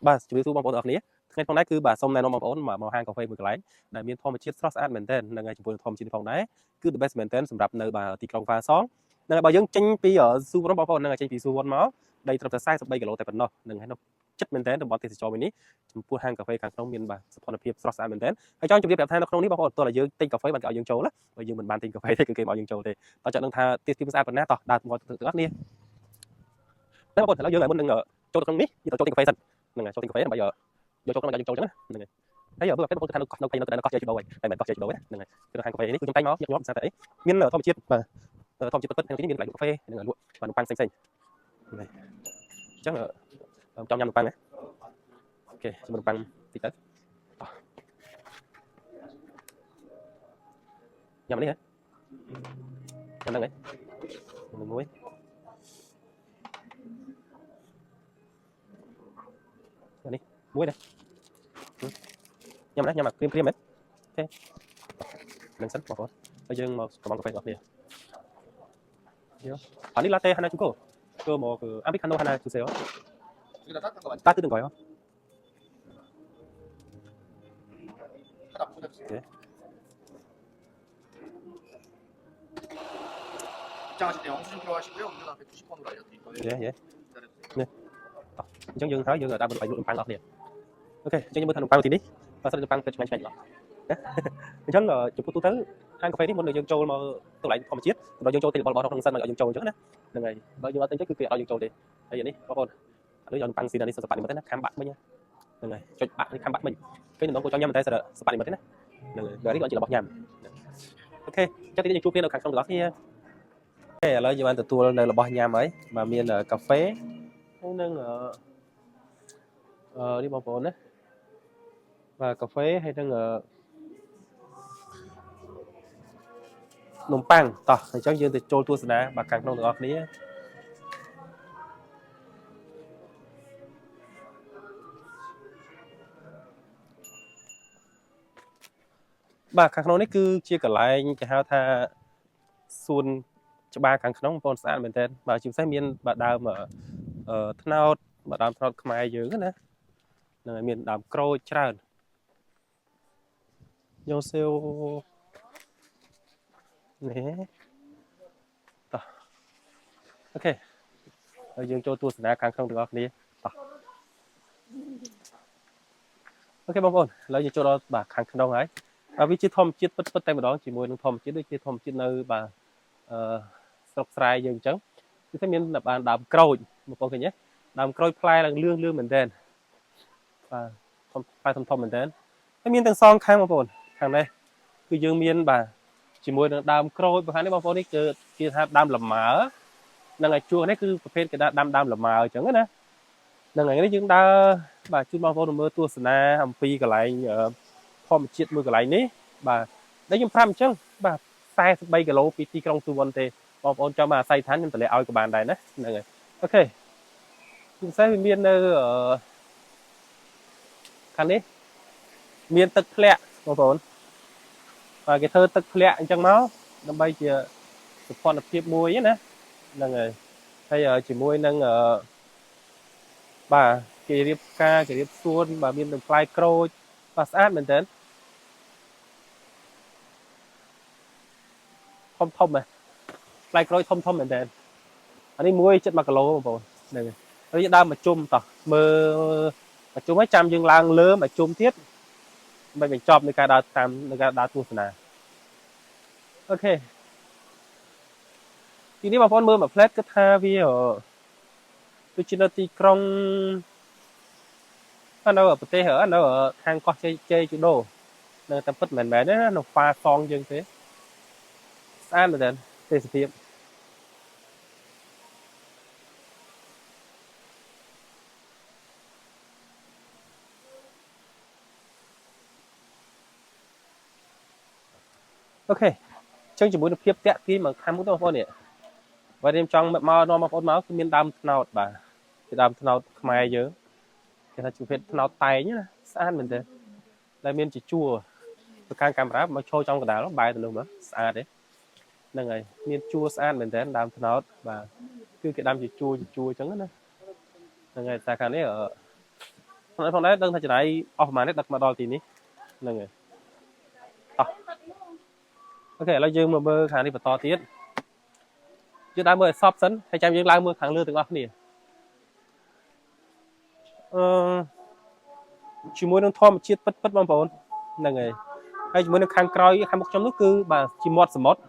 បាទជំរាបសួរបងប្អូនទាំងអស់គ្នាថ្ងៃផងដែរគឺបាទសូមណែនាំបងប្អូនមកហាងកាហ្វេមួយកន្លែងដែលមានធម្មជាតិស្រស់ស្អាតមែនទែននឹងហើយចំពោះធម្មជាតិនេះផងដែរគឺ the best មែនទែនសម្រាប់នៅបាទទីក្រុងហ្វាសងនឹងហើយបើយើងចេញពីស៊ូវុនបងប្អូននឹងហើយចេញពីស៊ូវុនមកដីត្រឹមតែ43គីឡូតែប៉ុណ្ណោះនឹងហើយនៅចិត្តមែនទែនតំបន់ទេសចរមួយនេះចំពោះហាងកាហ្វេខាងក្នុងមានបាទសោភ័ណភាពស្រស់ស្អាតមែនទែនហើយចង់ជម្រាបប្រាប់ថានៅក្នុងនេះបងប្អូនតើយើងទិញកាហ្វេបានគេឲ្យយើងចូលណាបើយើងមិនបានទិញកាហ្វេទេគឺគេមិនឲ្យយើងចូលទេតើចង់ដឹងថាទេសភាពស្អាតប៉ុណ្ណាតោះដើរមកទាំងអស់គ្នាតែបងប្អូនឥឡូវយើងឲ្យមុននឹងចូលទៅក្នុងនេះយើងត្រូវចូលទិញកាហ្វេសិនហ្នឹងហើយចូលទិញកាហ្វេដើម្បីយកចូលក្នុងយកចូលចឹងណាហ្នឹងហើយហើយបើពេលបងប្អូនថានៅកោះនៅនៅកោះជ័យជូដូហើយតែមិនកោះជ័យជូដូទេហ្នឹងហើយគឺហាងកាហ្វេនេះគឺខ្ញុំតែងមកញឹកញាប់ស្អាតតែអីមានធម្មជាតិបាទធម្មជាតិពិតៗក្នុងទីនេះមានកន្លែងលក់កាហ្វេនិងលក់បាទនំប៉័ងផ្សេងៗហ្នឹងហើយអញ្ចឹងចង់ញ៉ាំនំប៉័ងណាអូខេជំនំប៉័ងតិចទៅញ៉ាំនេះហ៎ហ្នឹងហើយមួយនេះមួយដែរញ៉ាំនេះញ៉ាំអាគ្រីមគ្រីមហ៎អូខេនឹងសិនបងប្អូនហើយយើងមកកំងកាហ្វេរបស់គ្នាអានេះឡាតេ하나 주고 그 뭐 그 아메리카노 하나 주세요. 저기다 따뜻한 거 맞죠? 따뜻한 거요. 하나 꽂아주세요. 네. 입장하실 때 영수증 필요하시고요. 음료는 앞에 90번으로 알려드릴 거예요. 예, 예. 기다려주세요. នេះអញ្ចឹងយើងហើយយើងដើរទៅលក់នំប៉័ងអស់គ្នាអូខេអញ្ចឹងយើងមើលថានំប៉័ងទីនេះបើសិននំប៉័ងពិតឆ្ងាញ់ឆ្ងាញ់អត់ណាអញ្ចឹងចំពោះទូទៅហាងកាហ្វេនេះមុននឹងយើងចូលមកកន្លែងធម្មជាតិដល់យើងចូលទិញរបស់របរក្នុងសិនមកឲ្យយើងចូលអញ្ចឹងណាហ្នឹងហើយបើយើងអត់ទិញទេគឺគេអត់ឲ្យយើងចូលទេហើយនេះបងប្អូននេះយកនំប៉័ងស៊ីណានេះសិបៈនិមិត្តណាខាំបាក់មិញហ្នឹងហើយចុចបាក់នេះខាំបាក់មិញគេនំគោចង់ញ៉ាំតែសិបៈនិមិត្តទេណាហ្នឹងហើយនេះក៏ជារបស់ញ៉ាំអូខេចឹងទីនេះយើងជួបគ្នានៅខាងក្នុងទាំងអស់គ្នាអូខេឥឡូវយើងបានទទួលនៅរបស់ញ៉ាំហើយបាទមានកាហ្វេហើយនឹងអឺនេះបងប្អូនណាបាទកាហ្វេហើយនឹងនំប៉័ងតោះអញ្ចឹងយើងទៅចូលទស្សនាបាទខាងក្នុងទាំងអស់គ្នាបាទខាងក្នុងនេះគឺជាកន្លែងគេហៅថាសួនច្បារខាងក្នុងបងប្អូនស្អាតមែនទែនបាទជាពិសេសមានបាទដើមអឺថ្នោតបាទដើមថ្នោតខ្មែរយើងណាហ្នឹងហើយមានដើមក្រូចច្រើនយកសេវនេះតោះអូខេហើយយើងចូលទស្សនាខាងក្នុងទាំងអស់គ្នាតោះអូខេបងប្អូនឥឡូវយើងចូលដល់បាទខាងក្នុងហើយបាទវាជាធម្មជាតិពិតពិតតែម្ដងជាមួយនឹងធម្មជាតិដូចជាធម្មជាតិនៅបាទអឺស្រុកស្រែយើងអញ្ចឹងគឺថាមានបានដើមក្រូចបងប្អូនឃើញទេដើមក្រូចផ្លែឡើងលឿងលឿងមែនទែនបាទធំផ្លែធំធំមែនទែនហើយមានទាំងសងខាងបងប្អូនខាងនេះគឺយើងមានបាទជាមួយនឹងដើមក្រូចប្រហែលនេះបងប្អូននេះគឺគេថាដើមលម៉ើនឹងឲ្យជួរនេះគឺប្រភេទគេថាដាំដើមលម៉ើអញ្ចឹងណានឹងថ្ងៃនេះយើងដើរបាទជូនបងប្អូនមើលទស្សនាអំពីកន្លែងធម្មជាតិមួយកន្លែងនេះបាទដែលខ្ញុំប្រាប់អញ្ចឹងបាទ43គីឡូពីទីក្រុងសុវណ្ណទេបងប្អូនចង់មកអាស័យដ្ឋានខ្ញុំតម្លាក់ឲ្យក៏បានដែរណាហ្នឹងហើយអូខេពិសេសវាមាននៅខាងនេះមានទឹកធ្លាក់បងប្អូនបាទគេធ្វើទឹកធ្លាក់អញ្ចឹងមកដើម្បីជាសោភ័ណភាពមួយណាហ្នឹងហើយហើយជាមួយនឹងបាទគេរៀបផ្កាគេរៀបសួនបាទមានទាំងផ្លែក្រូចបាទស្អាតមែនទែនធំធំហ៎ផ្លែក្រូចធំធំមែនទែនអានេះមួយចិត្ត1គីឡូបងប្អូនហ្នឹងហើយយើងដើរមកជុំតោះមើលមកជុំហើយចាំយើងឡើងលើមកជុំទៀតដើម្បីបញ្ចប់នៃការដើរតាមនៃការដើរទស្សនាអូខេទីនេះបងប្អូនមើលមួយផ្លែតគិតថាវាដូចជានៅទីក្រុងនៅប្រទេសនៅខាងកោះជ័យជ័យជូដូនៅតែពិតមិនមែនទេណានៅហ្វាសងយើងទេស្អាតមែនទែនទេសភាពអូខេអញ្ចឹងជាមួយនឹងភាពតាក់ទាញមកខាងមុខទៅបងប្អូននេះបើខ្ញុំចង់មកនាំបងប្អូនមកគឺមានដើមត្នោតបាទជាដើមត្នោតខ្មែរយើងគេថាជាប្រភេទត្នោតតែងណាស្អាតមែនទែនដែលមានជាជួរទៅខាងកាមេរ៉ាមកឈរចំកណ្ដាលបែរទៅនោះមកស្អាតទេហ្នឹងហើយមានជួរស្អាតមែនទែនដើមត្នោតបាទគឺគេដាំជាជួរជាជួរអញ្ចឹងណាហ្នឹងហើយតែខាងនេះ ផងដែរដឹងថាចំណាយអស់ប្រហែលនេះដឹកមកដល់ទីនេះហ្នឹងហើយតោះ OK ឥឡូវយើងមកមើលខាងនេះបន្តទៀតយើងដើរមើលឲ្យសពសិនហើយចាំយើងឡើងមើលខាងលើទាំងអស់គ្នាអឺជាមួយនឹងធម្មជាតិពិតពិតបងប្អូនហ្នឹងហើយហើយជាមួយនឹងខាងក្រោយខាងមុខខ្ញុំនោះគឺបាទជាមាត់សមុទ្រ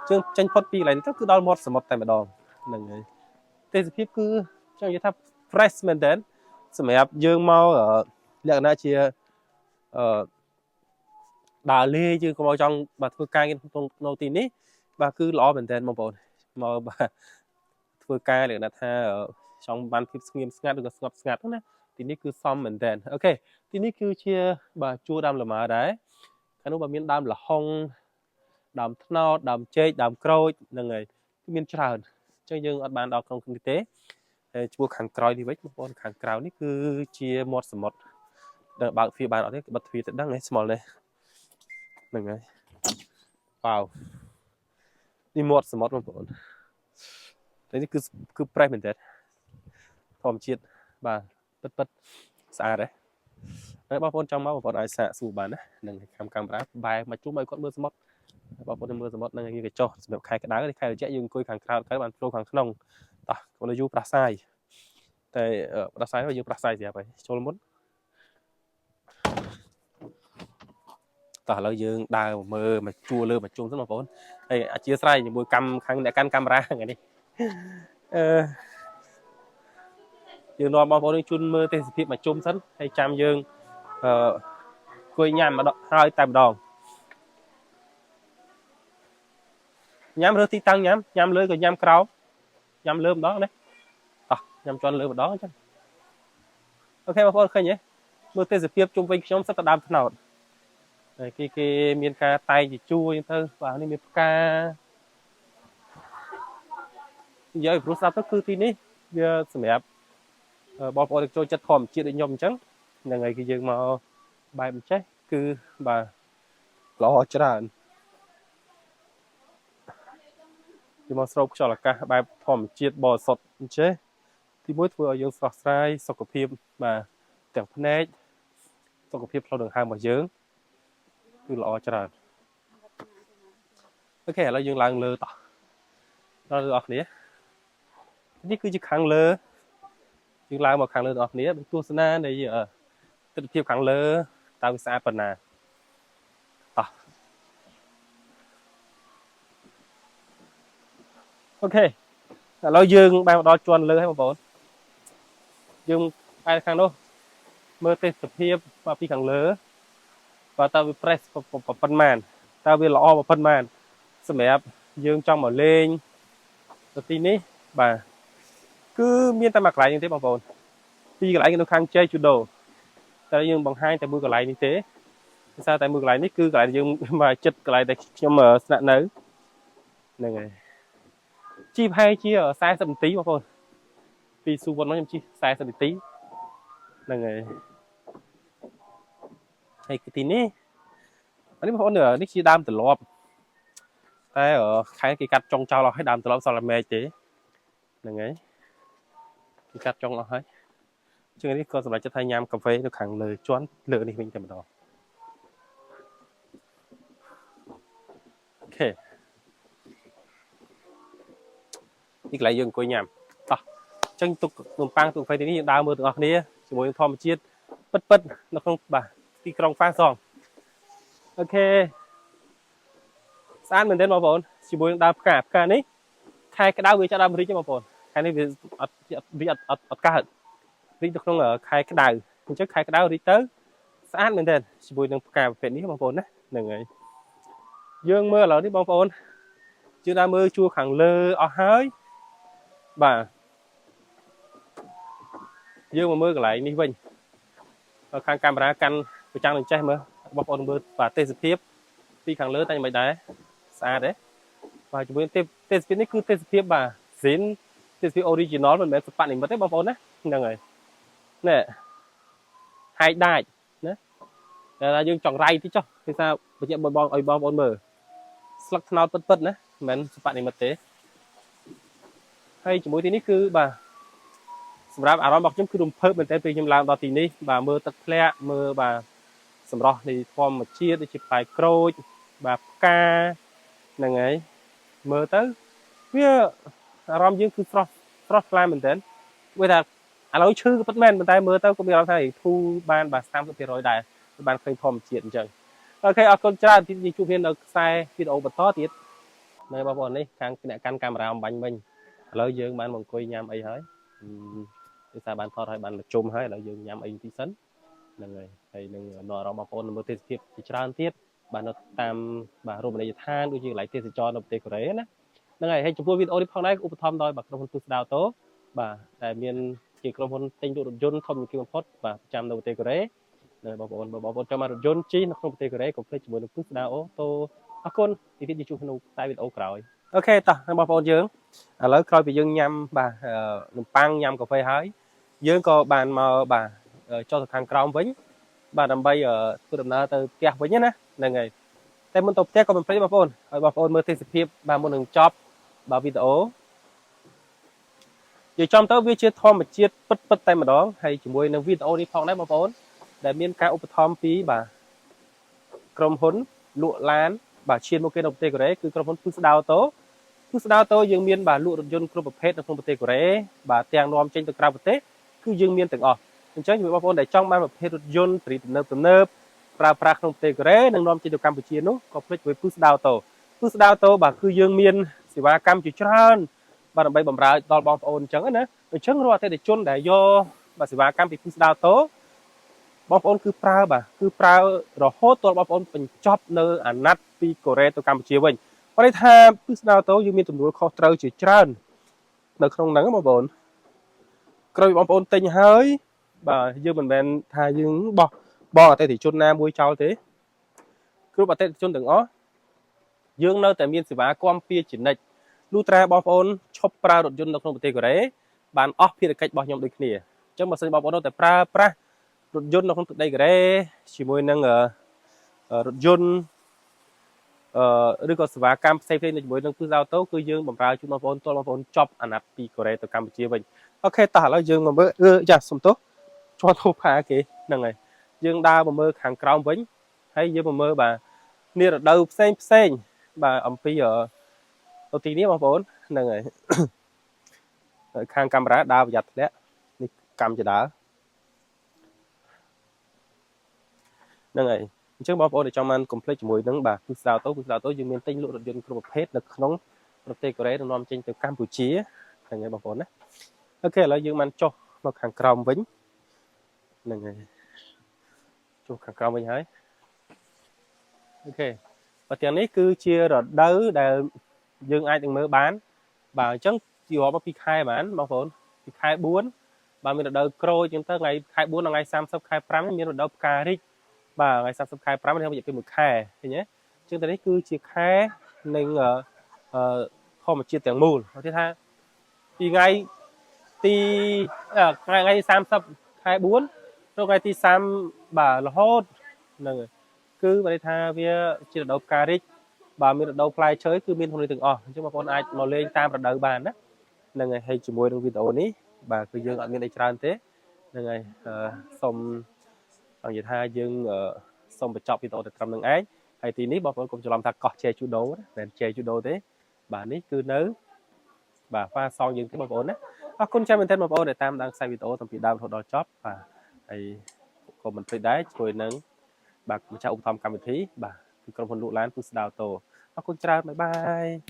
ជើងចេញផុតពីកន្លែងនេះទៅគឺដល់មាត់សមុទ្រតែម្ដងហ្នឹងហើយទេសភាពគឺចង់និយាយថា fresh មែនតើសម្រាប់យើងមកលក្ខណៈជាអឺដើរលេងយើងក៏មកចង់បាទធ្វើការងារក្នុងនៅទីនេះបាទគឺល្អមែនតើបងប្អូនមកបាទធ្វើការលក្ខណៈថាចង់បានភាពស្ងៀមស្ងាត់ឬក៏ស្ងប់ស្ងាត់ណាទីនេះគឺសមមែនតើ OK ទីនេះគឺជាបាទជួរដើមលម៉ើដែរខាងនោះបាទមានដើមល្ហុងដើមត្នោតដើមចេកដើមក្រូចហ្នឹងហើយគឺមានច្រើនអញ្ចឹងយើងអត់បានដល់ក្នុងនេះទេហើយជួរខាងក្រោយនេះវិញបងប្អូនខាងក្រៅនេះគឺជាមាត់សមុទ្រដឹងបើកទ្វារបានអត់ទេបិទទ្វារទៅដឹងឯងស្មល់នេះហ្នឹងហើយវ៉ាវនេះមាត់សមុទ្របងប្អូនតែនេះគឺគឺប្រេះមែនតើធម្មជាតិបាទពិតពិតស្អាតហ៎ហើយបងប្អូនចង់មកបងប្អូនអាចសាកសួរបានណានឹងខាំកាមេរ៉ាបែរមកជុំឲ្យគាត់មើលសមុទ្របងប្អូនមើលសមុទ្រនឹងគេចុះសម្រាប់ខែក្តៅនេះខែត្រជាក់យើងអង្គុយខាងក្រៅទៅបានចូលខាងក្នុងតោះកុំឲ្យយូរប្រាសាយតែប្រាសាយយើងប្រាសាយស្រាប់ហើយចូលមុនតោះឥឡូវយើងដើរមកមើលមកជួលើមកជុំសិនបងប្អូនហើយអធិស្ឋានជាមួយកម្មខាងអ្នកកាន់កាមេរ៉ាថ្ងៃនេះអឺយើងនាំបងប្អូននឹងជូនមើលទេសភាពមកជុំសិនហើយចាំយើងអឺអង្គុយញ៉ាំមកហើយតែម្ដងញ៉ាំរើសទីតាំងញ៉ាំញ៉ាំលើក៏ញ៉ាំក្រោមញ៉ាំលើម្ដងណាតោះញ៉ាំជន់លើម្ដងអញ្ចឹង OK បងប្អូនឃើញទេមើលទេសភាពជុំវិញខ្ញុំសិតតែដើមត្នោតហើយគេគេមានការតែងជាជួរអញ្ចឹងទៅបាទនេះមានផ្កានិយាយព្រោះស្ដាប់ទៅគឺទីនេះវាសម្រាប់បងប្អូនចូលចិត្តធម្មជាតិដូចខ្ញុំអញ្ចឹងហ្នឹងហើយគឺយើងមកបែបអញ្ចេះគឺបាទល្អច្រើនយើងមកស្រូបខ្យល់អាកាសបែបធម្មជាតិបរិសុទ្ធអញ្ចេះទីមួយធ្វើឲ្យយើងស្រស់ស្រាយសុខភាពបាទទាំងភ្នែកសុខភាពផ្លូវដង្ហើមរបស់យើងគឺល្អច្រើន OK ឥឡូវយើងឡើងលើតោះដល់លើអស់គ្នានេះគឺជាខាងលើយើងឡើងមកខាងលើទាំងអស់គ្នាទស្សនានៃទស្សនភាពខាងលើតើវាស្អាតប៉ុណ្ណាតោះ OK ឥឡូវយើងបានមកដល់ជាន់លើហើយបងប្អូនយើងបែរខាងនោះមើលទេសភាពមកពីខាងលើបាទតើវា fresh ប៉ុន្មានតើវាល្អប៉ុន្មានសម្រាប់យើងចង់មកលេងទៅទីនេះបាទគឺមានតែមួយកន្លែងនេះទេបងប្អូនពីរកន្លែងនៅខាងជ័យជូដូតែយើងបង្ហាញតែមួយកន្លែងនេះទេដោយសារតែមួយកន្លែងនេះគឺកន្លែងយើងមកចិត្តកន្លែងដែលខ្ញុំស្នាក់នៅហ្នឹងហើយជិះប្រហែលជា40នាទីបងប្អូនពីស៊ូវុនមកខ្ញុំជិះ40នាទីហ្នឹងហើយហើយទីនេះអានេះបងប្អូននេះជាដើមត្រឡប់តែខែគេកាត់ចុងចោលអស់ហើយដើមត្រឡប់សល់តែមែកទេហ្នឹងហើយគេកាត់ចុងអស់ហើយជាងនេះក៏សម្រាប់ចិត្តថាញ៉ាំកាហ្វេនៅខាងលើជាន់លើនេះវិញតែម្ដង OK នេះកន្លែងយើងអង្គុយញ៉ាំតោះអញ្ចឹងទុកនំប៉័ងទុកកាហ្វេទីនេះយើងដើរមើលទាំងអស់គ្នាជាមួយនឹងធម្មជាតិពិតពិតនៅក្នុងបាទទីក្រុងហ្វាសង OK ស្អាតមែនទែនបងប្អូនជាមួយនឹងដើមផ្កាផ្កានេះខែក្តៅវាចាប់ដើមរីកទេបងប្អូនខែនេះវាអត់វាអត់អត់អត់កើតរីកនៅក្នុងខែក្តៅអញ្ចឹងខែក្តៅរីកទៅស្អាតមែនទែនជាមួយនឹងផ្កាប្រភេទនេះបងប្អូនណាហ្នឹងហើយយើងមើលឥឡូវនេះបងប្អូនយើងដើរមើលជួរខាងលើអស់ហើយបាទយើងមកមើលកន្លែងនេះវិញខាងកាមេរ៉ាកាន់ប្រចាំងនឹងចេះមើលបងប្អូនមើលបាទទេសភាពពីខាងលើតែមិនដែរស្អាតទេបាទជាមួយទេសភាពនេះគឺទេសភាពបាទស៊ីនទេសភាព original មិនមែនសពនិមិត្តទេបងប្អូនណាហ្នឹងហើយនេះហែកដាច់ណាតែថាយើងចង់រៃតិចចុះគេថាបញ្ជាក់បងឲ្យបងប្អូនមើលស្លឹកត្នោតពិតពិតណាមិនមែនសពនិមិត្តទេហើយជាមួយទីនេះគឺបាទ សម្រាប់អារម្មណ៍របស់ខ្ញុំគឺរំភើបមែនទែនពេលខ្ញុំឡើងដល់ទីនេះបាទមើលទឹកធ្លាក់មើលបាទសម្រស់នៃធម្មជាតិដូចជាផ្លែក្រូចបាទផ្កាហ្នឹងហើយមើលទៅវាអារម្មណ៍យើងគឺស្រស់ស្រស់ថ្លាមែនទែនវាថាឥឡូវឈឺក៏ពិតមែនប៉ុន្តែមើលទៅក៏មានអារម្មណ៍ថារៀងធូរបានបាទ30%ដែរបានឃើញធម្មជាតិអញ្ចឹង OK អរគុណច្រើនទីយើងជួបគ្នានៅខ្សែវីដេអូបន្តទៀតនៅបងប្អូននេះខាងអ្នកកាន់កាមេរ៉ាអំបាញ់វិញឥឡូវយើងបានមកអង្គុយញ៉ាំអីហើយភាសាបានថតហើយបានប្រជុំហើយឥឡូវយើងញ៉ាំអីបន្តិចសិនហ្នឹងហើយហើយនឹងនាំអារម្មណ៍បងប្អូនមើលទេសភាពជាច្រើនទៀតបាទនៅតាមបាទរមណីយដ្ឋានដូចជាកន្លែងទេសចរនៅប្រទេសកូរ៉េណាហ្នឹងហើយហើយចំពោះវីដេអូនេះផងដែរឧបត្ថម្ភដោយបាទក្រុមហ៊ុនទូស្ដាវតូបាទដែលមានជាក្រុមហ៊ុនទិញលក់រថយន្តធំជាងគេបំផុតបាទប្រចាំនៅប្រទេសកូរ៉េនៅបងប្អូនបើបងប្អូនចង់មករថយន្តជិះនៅក្នុងប្រទេសកូរ៉េកុំភ្លេចជាមួយនឹងទូស្ដាវអូតូអរគុណទីទៀតយើងជួបក្នុងខ្សែវីដេអូក្រោយ OK តោះបងប្អូនយើងឥឡូវក្រោយពីយើងញ៉ាំបាទនំប៉័ងញ៉ាំកាហ្វេហើយយើងក៏បានមកបាទចុះទៅខាងក្រោមវិញបាទដើម្បីធ្វើដំណើរទៅផ្ទះវិញណាហ្នឹងហើយតែមុនទៅផ្ទះក៏មិនភ្លេចបងប្អូនឲ្យបងប្អូនមើលទេសភាពបាទមុននឹងចប់បាទវីដេអូនិយាយចំទៅវាជាធម្មជាតិពិតពិតតែម្ដងហើយជាមួយនឹងវីដេអូនេះផងដែរបងប្អូនដែលមានការឧបត្ថម្ភពីបាទក្រុមហ៊ុនលក់ឡានបាទឈានមកគេនៅប្រទេសកូរ៉េគឺក្រុមហ៊ុនពឹស្ដាវតូពឹស្ដាវតូយើងមានបាទលក់រថយន្តគ្រប់ប្រភេទនៅក្នុងប្រទេសកូរ៉េបាទទាំងនាំចេញទៅក្រៅប្រទេសគឺយើងមានទាំងអស់អញ្ចឹងជំរាបបងប្អូនដែលចង់បានប្រភេទរថយន្តសេរីទំនើបទំនើបប្រើប្រាស់ក្នុងប្រទេសកូរ៉េនិងនាំចេញទៅកម្ពុជានោះក៏ភ្លេចជាមួយពឹស្ដាវតូពឹស្ដាវតូបាទគឺយើងមានសេវាកម្មជាច្រើនបាទដើម្បីបម្រើដល់បងប្អូនអញ្ចឹងណាអញ្ចឹងរាល់អតិថិជនដែលយកបាទសេវាកម្មពីពឹស្ដាវតូបងប្អូនគឺប្រើបាទគឺប្រើរហូតដល់បងប្អូនបញ្ចប់នៅអាណត្តិពីកូរ៉េទៅកម្ពុជាវិញបើន័យថាពឹស្ដាវតូយើងមានទំនួលខុសត្រូវជាច្រើននៅក្នុងហ្នឹងបងប្អូនក្រោយបងប្អូនទិញហើយបាទយើងមិនមែនថាយើងបោះបង់អតិថិជនណាមួយចោលទេគ្រប់អតិថិជនទាំងអស់យើងនៅតែមានសេវាគាំពារជានិច្ចលុះត្រាបងប្អូនឈប់ប្រើរថយន្តនៅក្នុងប្រទេសកូរ៉េបានអស់ភារកិច្ចរបស់ខ្ញុំដូចគ្នាអញ្ចឹងបើសិនបងប្អូននៅតែប្រើប្រាស់រថយន្តនៅក្នុងទឹកដីកូរ៉េជាមួយនឹងរថយន្តអឺឬក៏សេវាកម្មផ្សេងៗនៅជាមួយនឹងពឹសអូតូគឺយើងបម្រើជូនបងប្អូនទល់បងប្អូនចប់អាណត្តិពីកូរ៉េទៅកម្ពុជាវិញ OK តោះឥឡូវយើងមកមើលអឺចាសុំទោសជាន់ហូផាគេហ្នឹងហើយយើងដើរមកមើលខាងក្រោមវិញហើយយើងមកមើលបាទនេះរដូវផ្សេងផ្សេងបាទអំពីទៅទីនេះបងប្អូនហ្នឹងហើយ ខាងកាមេរ៉ាដើរប្រយ័ត្នធ្លាក់នេះកម្មចដើហ្នឹងហើយអញ្ចឹងបងប្អូនដែលចង់បានកុំភ្លេចជាមួយនឹងបាទពឹស្ដាវតូពឹស្ដាវតូយើងមានទិញលក់រថយន្តគ្រប់ប្រភេទនៅក្នុងប្រទេសកូរ៉េនិងនាំចេញទៅកម្ពុជាហ្នឹងហើយបងប្អូនណា OK ឥឡូវយើងបានចុះមកខាងក្រោមវិញហ្នឹងហើយចុះខាងក្រោមវិញហើយ OK បើទាំងនេះគឺជារដូវដែលយើងអាចនឹងមើលបានបាទអញ្ចឹងជារាប់មកពីខែបានបងប្អូនពីខែ4បាទមានរដូវក្រូចអញ្ចឹងទៅថ្ងៃខែ4ដល់ថ្ងៃ30ខែ5មានរដូវផ្ការីកបាទថ្ងៃ30ខែ5នេះរយៈពេល1ខែឃើញទេអញ្ចឹងទៅនេះគឺជាខែនៃអឺធម្មជាតិទាំងមូលឧទាហរណ៍ថាពីថ្ងៃទីថ្ងៃថ្ងៃ30ខែ4ដល់ថ្ងៃទី30បាទរហូតហ្នឹងគឺបើន័យថាវាជារដូវផ្ការីកបាទមានរដូវផ្លែឈើគឺមានក្នុងនេះទាំងអស់អញ្ចឹងបងប្អូនអាចមកលេងតាមរដូវបានណាហ្នឹងហើយហើយជាមួយនឹងវីដេអូនេះបាទគឺយើងអត់មានអីច្រើនទេហ្នឹងហើយសូមចង់និយាយថាយើងសូមបញ្ចប់វីដេអូតែត្រឹមនឹងឯងហើយទីនេះបងប្អូនកុំច្រឡំថាកោះជេជូដូណាមិនមែនជេជូដូទេបាទនេះគឺនៅបាទហ្វាសងយើងទេបងប្អូនណាអរគុណច្រើនមែនទែនបងប្អូនដែលតាមដានខ្សែវីដេអូតាំងពីដើមរហូតដល់ចប់បាទហើយក៏មិនភ្លេចដែរជួយនឹងបាទម្ចាស់ឧបត្ថម្ភកម្មវិធីបាទគឺក្រុមហ៊ុនលក់ឡានពឹស្ដាវតូអរគុណច្រើន bye bye.